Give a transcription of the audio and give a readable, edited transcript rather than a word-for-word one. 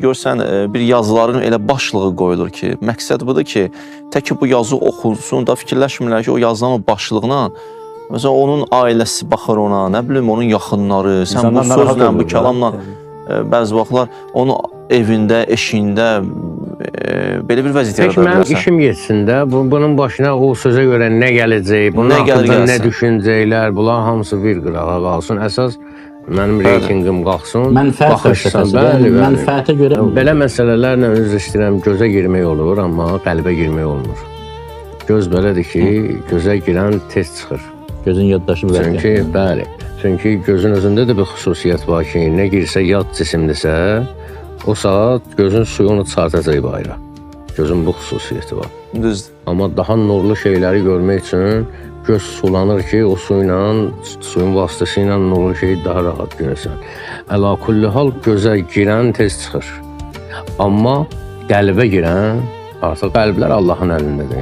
görsən bir yazıların elə başlığı qoyulur ki, məqsəd budur ki, tək ki bu yazı oxunsun da fikirləşmirlər ki, o yazılan o başlıqla məsələn onun ailəsi baxır ona, nə bilim onun yaxınları, sən bu İnsanlar narahat sözlə, bu olur da. kəlamla bəzi vaxtlar onu evində, eşiyində belə bir vəziyyət Peki yarada mənim bilərsən. işim getsin də, bunun başına o sözə görə nə gələcək, bunun Nə gəlir haqqında nə gəlsin. düşüncəklər, bunlar hamısı bir qırağa qalsın. Əsas mənim reytinqim qalxsın. Mənfəət Baxışsan, fəlsəfəsidir. bəli, Yəni bəli. mənfəətə görə Belə məsələlərlə üzr istəyirəm, gözə girmək olur, amma qəlbə girmək olmur. Göz belədir ki, gözə girən tez çıxır. Gözün yaddaşı bəlkə. Çünki bəli, çünki gözün özündə də bir xüsusiyyət var ki, nə girsə yad cisimdirsə, o saat gözün suyu onu çıxardacaq bayıra. Gözün bu xüsusiyyəti var. Düzdür. Amma daha nurlu şeyləri görmək üçün göz sulanır ki, o suyla, suyun vasitəsilə nurlu şeyi daha rahat görəsən. Əla kulli hal gözə girən tez çıxır. Amma qəlbə girən artıq qəlblər Allahın əlindədir.